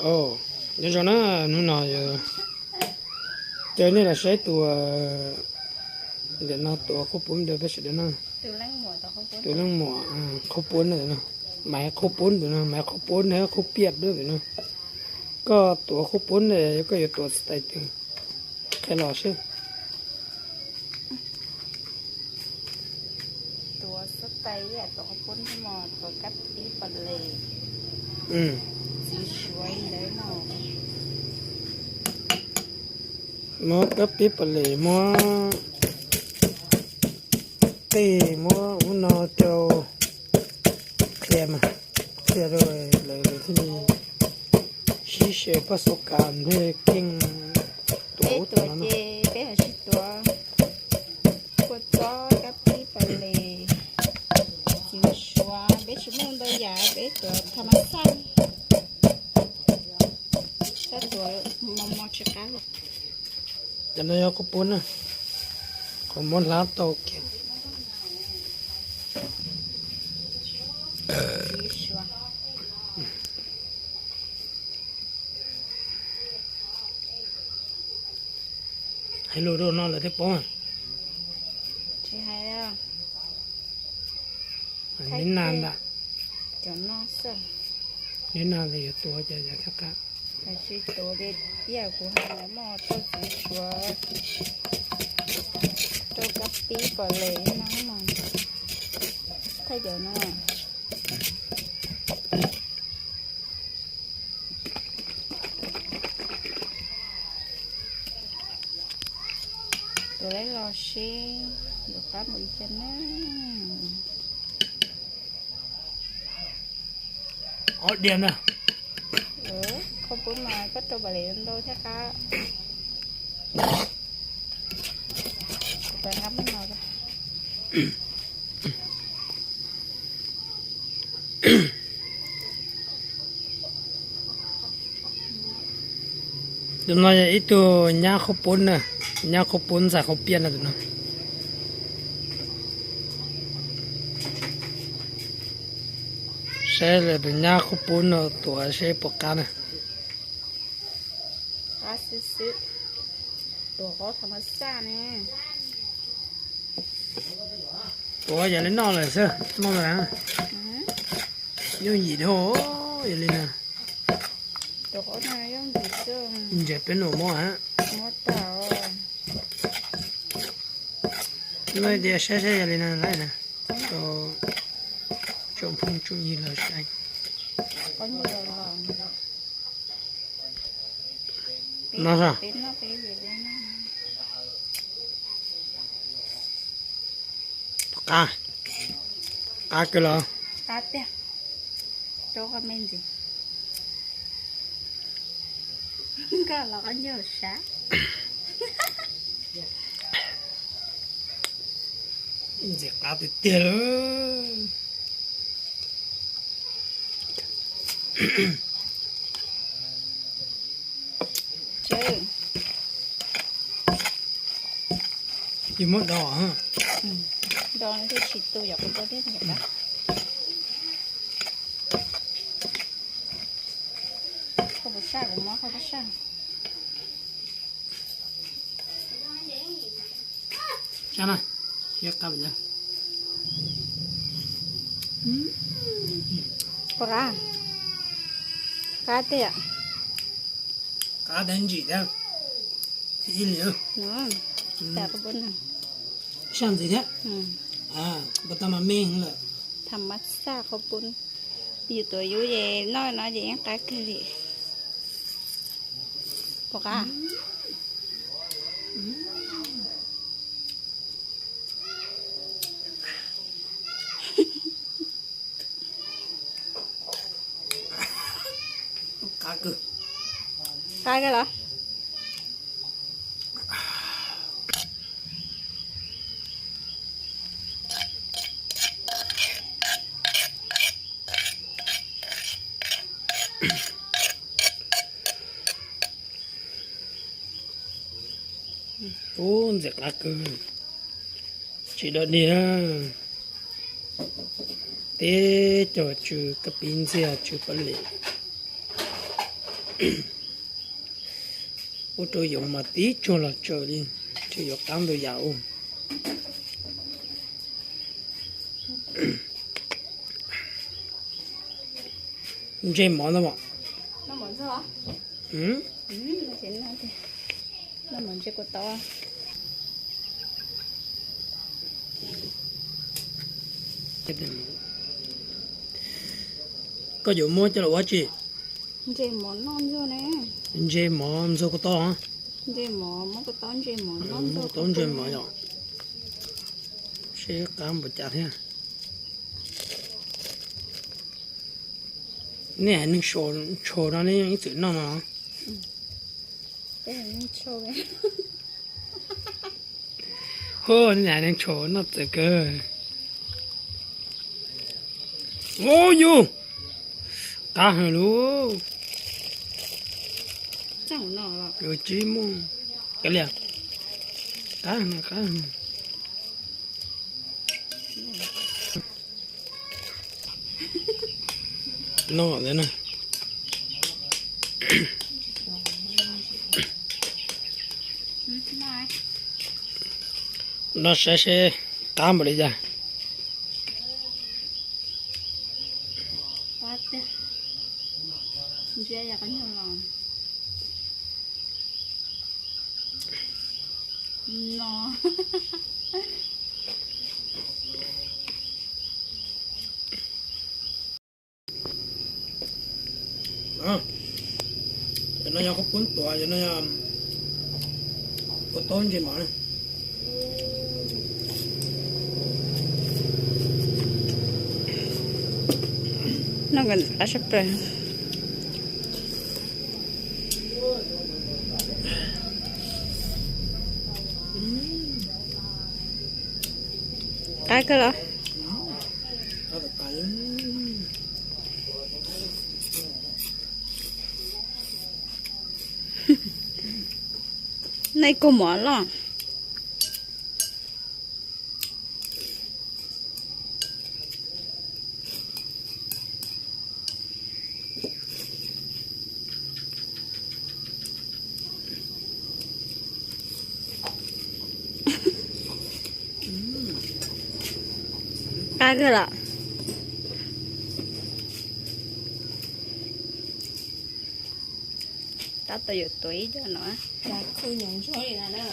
Os, nyob zoo na, hnub no yog caw nej los saib tus, ntawm no tus khaub poob ntawd peb sawv daws no. Tus leej muam khaub poob ntawm no, maiv khaub poob ntawm no, maiv khaub poob ntawm khaub piam ntawm no. Koj tuav khaub poob ntawd koj yuav tuav xab tais twg? Qhia los seb. Tuav xab tais, tuav khaub poob, tuav kab pib pom les, txiv suav ntawd no. Muab kab pib pom les, muab tej, muab ub no rau, qhia mas, qhia rau lawv, lawv thiaj li sib se paj xub kas nrog keej tuav. Peb tuav ces peb ho sib tuav kua txob, kab pib pom les, txiv suav, peb tsis muaj ntau yam, peb tuav tham mas xaj, tuav mos mos tsis qab li. Cov no yog khaub poob na, qhov muab hlab tau kiag. Hais lus rau no lawv thiaj paub. Neb na ntag. Neb na ntag yuav tuav cov yam thaj qab. Tsis tuav li, ib yam kuv hais lawv muaj rau txiv suav, rau kab pib pom les no mas, thaj cov no. Tuav lawv los seb yuav qab npaum li cas na. Ob diav na. Khaub poob mas koj rau pom les ntau thiab qab. Tus no yog ib tug nyab khaub poob na, nyab khaub poob ntxais khaub piam no tus no. Saib lawv tus nyab khaub poob no tuav seb puas qab na. Qab xwb xwb. Tuav qaub tham mas xaj ne. Tuav yam li noj lawm xwb, noj lawm. Yooj yim dhau yam li na. Tuav qaub no yooj yim xwb. Ntses peb nus muab. Muab tau. Lawv tias saib saib yam li na lawm na. Tsoom phooj tsoom ywg los saib. No, qab, qab kawg los? Qab tiag. Rau qhov me ntsis. Koj los qab ncaug sab. Ntxim qab tiag tiag lawm. Yus muab do, do thiaj tsis tu yom, kuv do thiab. Koj puas saj, kuv muab koj saj. Saj na, siab qab. Puas qab? Qab tiag. Qab tab ntsim thiab. Saj ntxiv thiab. Puas tau mas me lawm. Tham mas xaj khaub poob. Yus tuav yub ces noj no ces yeej qab kawg li. Puas qab? Qab kawg los? Ub, ntxim qab kawg. Tsis dog dig na. Teb cog tsw kab pib ntxiag tsw pab lem. Ua rau yoov mas tib tsuag los tsaws li, tsuas yuav qab ntau yam ua. Ntses mov ntag mas. Koj yuav muab coj los ua tsi? Ntses mov ntxuag kua txob. Muab kua txob ntses mov yom. Seb qab npaum cas thiab. Nej haiv neeg Tshuas no nej yeej ib txwm noj no. Hu, nej haiv neeg Tshuas noj txawv kawg. Ub yus, qab heev lauj. Tsis muaj, kav liam, qab heev, qab heev. Noj ntawd na. Noj saib seb qab npaum li cas. Cov no yog khaub poob tuav, cov no yog kua txob ntses mov. Noj qab tshaj plaws. Qab kawg los? Nej kua muam loj. Qab kawg los? Tab tom yuav tuav ib co no. Khw nyuam ntsuag li no na.